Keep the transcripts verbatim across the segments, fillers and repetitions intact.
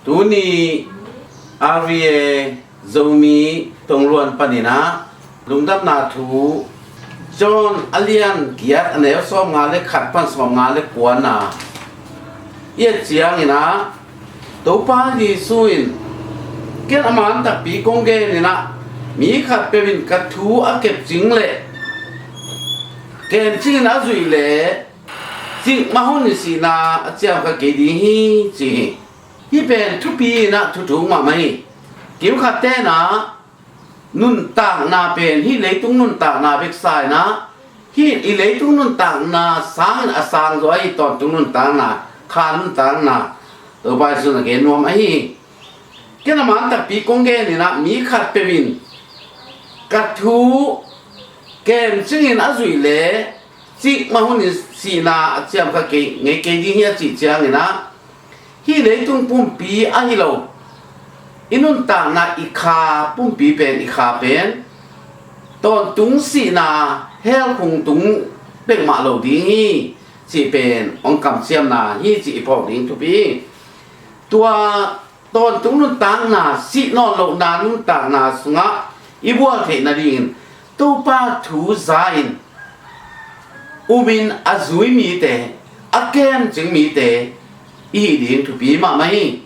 Tuni R V A Zomi Tongluan panin ah lungdamna thu John a lian giat a neu sawmnga le khat pan sawmnga le kuana i et ciangin ah Topa Jesu in, "Ken a man takpi kong genin ah, mi khat peuh in ka thu a kepcing le kencingin a zuih le cikmah hunin sihna a ciamkha kei ding hi," ci hi. Hih pen thupi in ah thuthuk mahmah hi. Kimkhat ten ah nuntakna pen hih leitung nuntakna bek sa in ah, hih i leitung nuntakna sangin a sang zaw ahi tawntung nuntakna, kha nuntakna, Topa Jesu in a gen nuam ahi hi. "Ken a man takpi kong genin ah, mi khat peuh in ka thu kencingin a zuih le cikmah hunin sihna a ciamkha kei, ngei kei ding hi," a cih ciangin ah, hih leitung pumpi ahi lo, i nuntakna i kha pumpi pen, i kha pen tawntung sihna, hell khung tung peuhmah lo ding hi cih pen hong kamciamna hi cih i phawk ding thupi hi. Tua tawntung nuntakna, sih nawn lohna nuntakna sungah i bual theih nadingin Topa thu za-in umin a zui mite, a kemcing mite i hih ding thupi mahmah hi.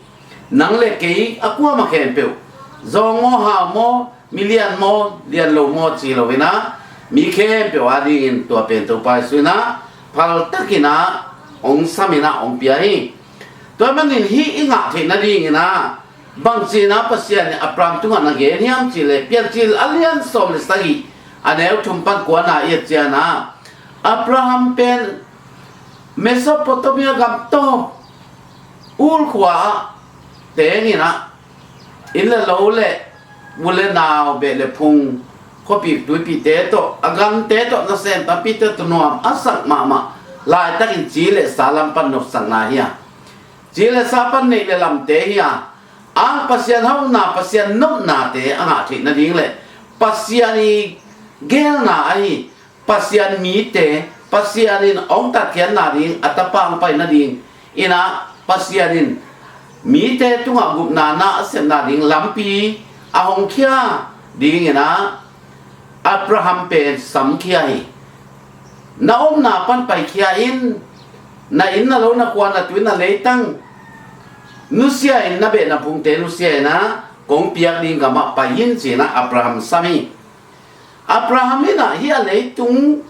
Nang le kei a kuamah khempeuh, zawng maw, hau maw, mi lian maw, lian lo maw ci lo in ah, mi khempeuh adingin tua pen Topa Jesu in ah phaltakin ah hong sam in ah hong pia hi. Tua manin hih i ngah theih nadingin ah bangci in ah Pasian in Abraham tungah na gen hiam cih leh, Piancil a lian sawm le sagih a neu thum pan kuana i et ciangin ah, Abraham pen Mesopotamia gam tawh Ur khua ah tengin ah, inn le lo le u le nau, beh le phung, khuapi tuipite tawh, a gamte tawh, nasem tampite tawh nuam a sak mahmah, laitakin ci le sa lam pan nopsakna hi a, ci le sa pan neih le lamte hi a, ang Pasian hauhna, Pasian nopnate a ngah theih nading le Pasian i geelna ahi Pasian mite, Pasian in hong tatkhiatna ding, a tapa hong pai nading in ah, Pasian in mite tungah gupna na a sepna ding lampi a hong khia dingin ah, Abraham pen samkhia hi. Na omna pan paikhia in, na inn, na lo, na khua, na tui, na leitang nusia in, na beh na phungte nusia in ah, kong piak ding gamah pai in ci-in ah Abraham sam hi. Abraham in ah hih a leitung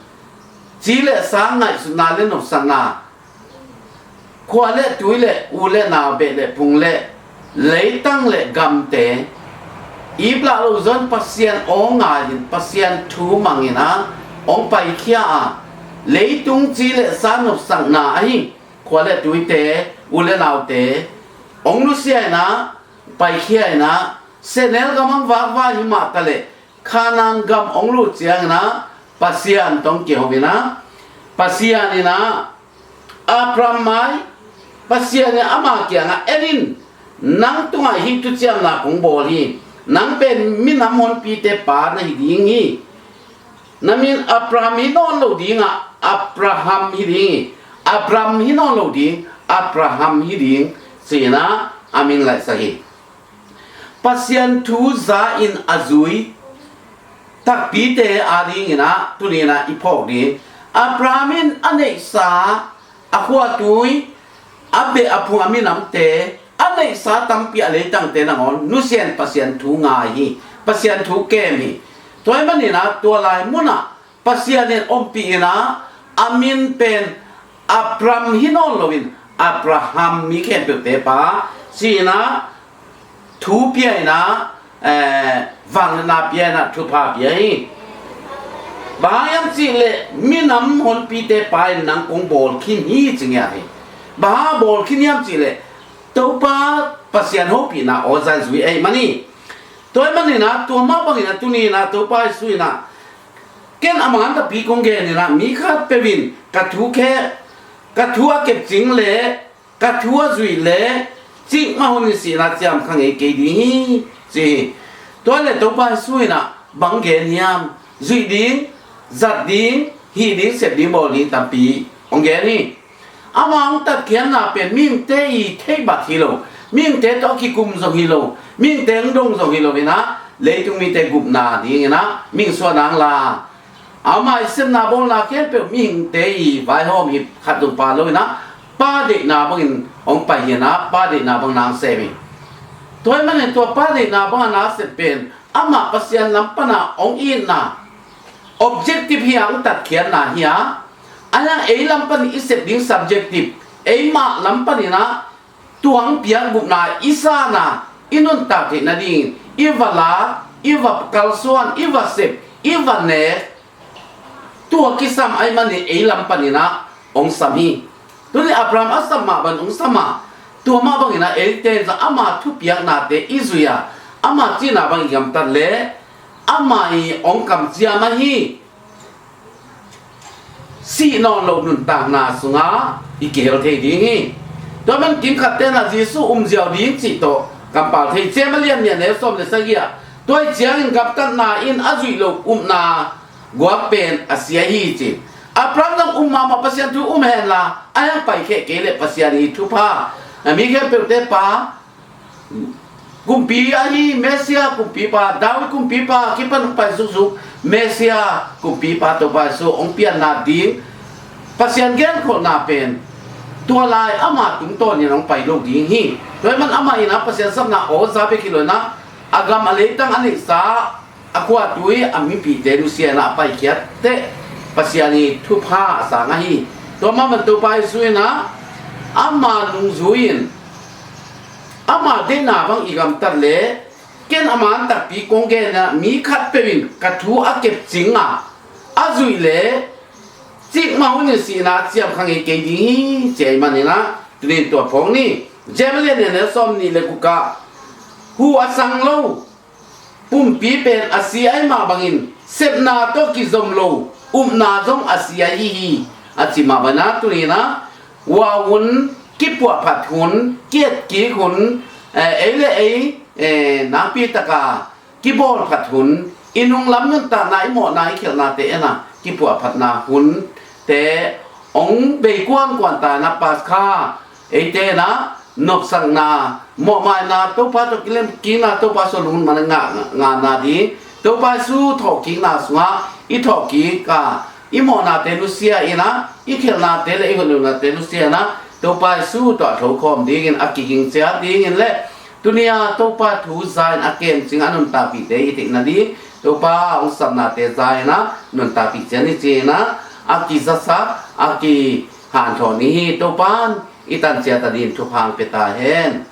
ci le sa ngaihsutna le nopsakna, khua le tui le u le nau, beh le phung le leitang le gamte iplah lo zon Pasian aw ngai-in, Pasian thu mang in ah hong paikhia a, leitung ci le sa nopsakna ahi khua le tuite, u le naute hong nusia in ah, paikhia in ah, sehnel gam hong vakvai hi mah taleh, Kanaan gam hong lut ciangin ah, Pasian tawh hong kiho in ah, Pasian in ah Abraham mai, Pasian in ama kiangah, "En in, nang tungah hih thuciamna kong bawl hi. Nang pen minam honpite pa na hi ding hi. Na min Abraham hi nawn lo ding a, Abraham hi ding hi. Abram hi nawn lo ding, Abraham hi ding," ci-in ah a min laihsak hi. Pasian thu za-in a zui takpite adingin ah tuni-in ah i phawk ding, Abraham in a neihsa, a khuatui, a beh a phung, a minamte, a neihsa tampi, a leitangte nangawn nusia in Pasian thu ngai hi, Pasian thu kem hi. Tua ahih manin ah tua lai munah Pasian in ompih in ah, a min pen Abram hi nawn loin, Abraham, mi khempeuhte pa ci-in ah thu pia in ah, eh, vangliatna pia in ah thupha pia hi. Bang hang hiam cih leh minam honpite pa in nang kong bawl khin hi ci ngiat hi. Bang hang a bawl khin hiam cih leh Topa Pasian hopihna aw za-in zui ahih man hi. Tua ahih manin ah tua mah bangin ah tuni-in ah Topa Jesu in ah, "Ken a man takpi kong genin ah, mi khatpeuh in ka thu khe, ka thu a kepcing leh ka thu a zuih leh cikmah hunin sihna ciamkha ngei kei ding hi," ci hi. Tua leh Topa Jesu in ah bang gen hiam? Zuih ding, zat ding, hih ding, sep ding, bawl ding tampi hong gen hi. Ama hong tatkhiatna pen mihingte i theihbat hi lo, Mihingte tawh a kikum zong hi lo, mihingte hong dong zong hi lo in ah, leitung mite gupna ding in ah mihing suah nang la, amah i sepna bawlna khempeuh mihingte i vaihawm hi khat zong pha lo in ah, Pa deihna bangin hong pai hi in ah, Pa deihna bang na sem hi. Tua ahih manin tua Pa deihna bang a na sep pen amah Pasian lam pan a hong itna objective hi a, hong tatkhiatna hi a, a hiang ei lam panin i sep ding subjective, eimah lam panin ah tua hong piak gupna i san a, i nuntak theih nadingin i va lak, i va kalsuan, i va sep, i va nek, tua kisam ahih manin ei lam panin ah hong sam hi. Tuni Abraham a sam mah bangin hong sam a, tua mah bangin ah eite in zong ama thupiaknate i zui a, ama cihna bang i gamtat leh ama i hong kamciam ahi, sih nawn loh nuntakna sungah i kihel thei ding hi. Tua man kim khat ten ah Jesuh um ziau ding cih tawh kampau thei ciam a lian nih a neu sawm le sagih ah, tua ahih ciangin gamtatna in a zuih loh upna guak pen a sia hi ci. Abraham zong um mahmah, Pasian thu um hen la, a hiang paikhia kei leh Pasian i thupha, a mi khempeuhte pa, kumpi ahi Messiah kumpipa, David kumpipa kipan hong pai suksu, Messiah kumpipa Topa Jesuh hong pianna ding Pasian genkholhna pen tua lai ama tungtawnin hong pai lo ding hi. Tua ahih man amah in ah Pasian sapna aw za bek hi lo in ah, a gam a leitang a neihsa, a khua a tui, a mipihte nusia in ah a paikhiat teh Pasian i thupha a sang ahi. Tua mah bangin Topa Jesuh in ah ama nungzui in ama deihna bang i gamtat leh, ken a man takpi kong gen in ah, mi khatpeuh in ka thu a kepcing a, a zuih leh cikmah hunin sihna ah ciamkha ngei kei ding hi, ci ahih manin ah tuni in tua phawk ni. James a lian nih a neu sawm nih le guk ah, hu a sang lo pumpi pen a si ahih mah bangin sepna tawh kizom lo upna zong a si ahi hi, a ci mah bangin ah tuni in ah, hu a hun, kipuahphat hun, ki-etkik hun, eh, ei le ei, eh, nakpi taka kibawlphat hun, i nunglam nuntakna, i mawhna, i khialhnate en a kipuahphatna hunte hong bei kuankuan ta in ah, Paskha eite in ah nopsakna, mawhmaina, Topa tawh kilemkikna, Topa sung lungnopna ngah, ngahna ding, Topa Jesuh thawhkikna sungah i thawhkik a, i mawhnate nusia in ah, i khialhnate le i hoih lohnate nusia in ah, Topa Jesuh tawh a thokhawm dingin a kiging ciat dingin le, tuni a Topa thu za in a kemcing a nuntakpihte i theih nading, Topa hong sapnate za in ah nuntakpih ciat ni ci in ah, a kizasak, a kihanthawn i hi. Topa in i tan ciat a dingin thupha hong pia ta hen.